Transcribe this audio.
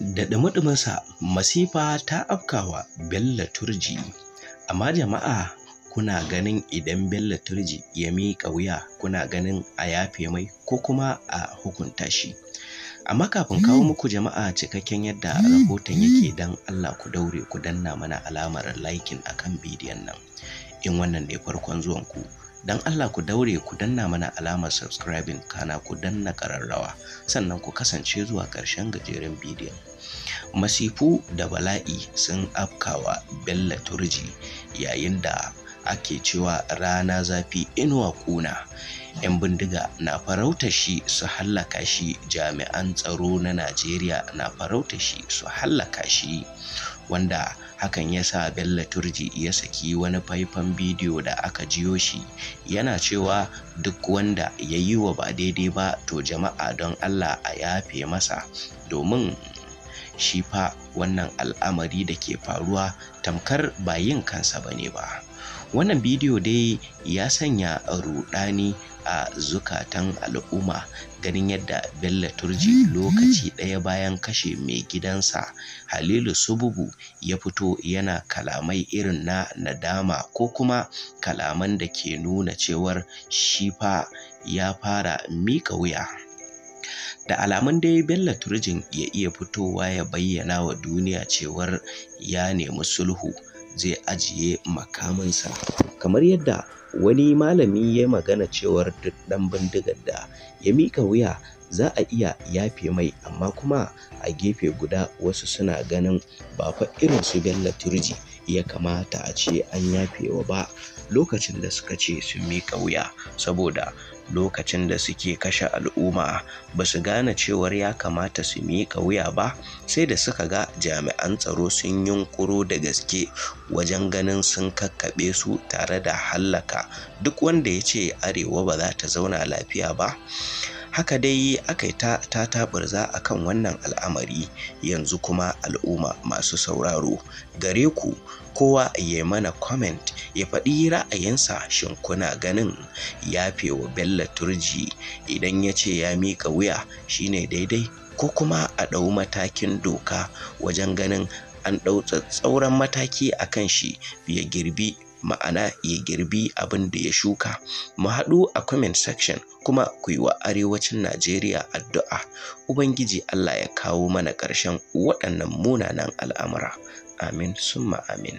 Da ɗumi-ɗuminsa, masifa ta afkawa Bello Turji. Amma jama'a, kuna ganin idan Bello Turji ya miƙa wuya, kuna ganin a yafe mai ko kuma a hukunta shi? Amma kafin kawo muku jama'a cikakken yadda rahoton yake, dan Allah ku daure ku danna mana alamar liking akan bidiyon nan. In wannan ne farkon zuwan ku, dan Allah ku daure ku danna mana alamar subscribing, kana ku danna ƙararrawa, sannan ku kasance zuwa ƙarshen gajeren bidiyon. Masifu da bala'i sun afkawa Bello Turji yayin da ake cewa rana zafi inuwa ƙuna. 'Yan bindiga na farautar shi su hallaka shi, jami'an tsaro na Najeriya na farautar shi su hallaka shi, wanda hakan ya sa Bello Turji ya saki wani faifan bidiyo da aka jiyo shi yana cewa duk wanda ya yi wa ba daidai ba to jama'a don Allah a yafe masa, domin shi fa wannan al'amari da ke faruwa tamkar ba yin kansa ba ne ba. Wannan bidiyo dai ya sanya ruɗani a zukatan al'umma, ganin yadda Bello Turji lokaci ɗaya bayan kashe mai gidansa Halilu Sububu ya fito yana kalamai irin na nadama ko kuma kalaman da ke nuna cewar shi fa ya fara miƙa wuya. Da alamun dai Bello Turjin ya iya fitowa ya bayyana wa duniya cewar ya nemi sulhu, zai ajiye makaminsa, kamar yadda wani malami ya magana cewar duk ɗan bindigar da ya miƙa wuya za a iya yafe mai. Amma kuma a gefe guda wasu suna ganin ba fa irin su Bello Turji ya kamata a ce an yafewa ba lokacin da suka ce sun miƙa wuya, saboda lokacin da suke kashe al'umma ba su gane cewar ya kamata su miƙa wuya ba, sai da suka ga jami'an tsaro sun yunƙuro da gaske wajen ganin sun kakkaɓe su tare da hallaka duk wanda ya ce arewa ba za ta zauna lafiya ba. Haka dai aka yi ta taɓurza a kan wannan al'amari. Yanzu kuma al'umma masu sauraro, gare ku, kowa ya mana comment ya faɗi ra'ayinsa. Shin kuna ganin yafewa Bello Turji idan ya ce ya miƙa wuya shine daidai, ko kuma a ɗau matakin doka wajen ganin an ɗau tsatstsauran mataki a kan shi ya girbi, ma'ana ya girbi abin da ya shuka? Mu haɗu a comment section, kuma ku yi wa arewacin Najeriya addu'a, Ubangiji Allah ya kawo mana ƙarshen waɗannan munanan al'amura. Amin summa amin.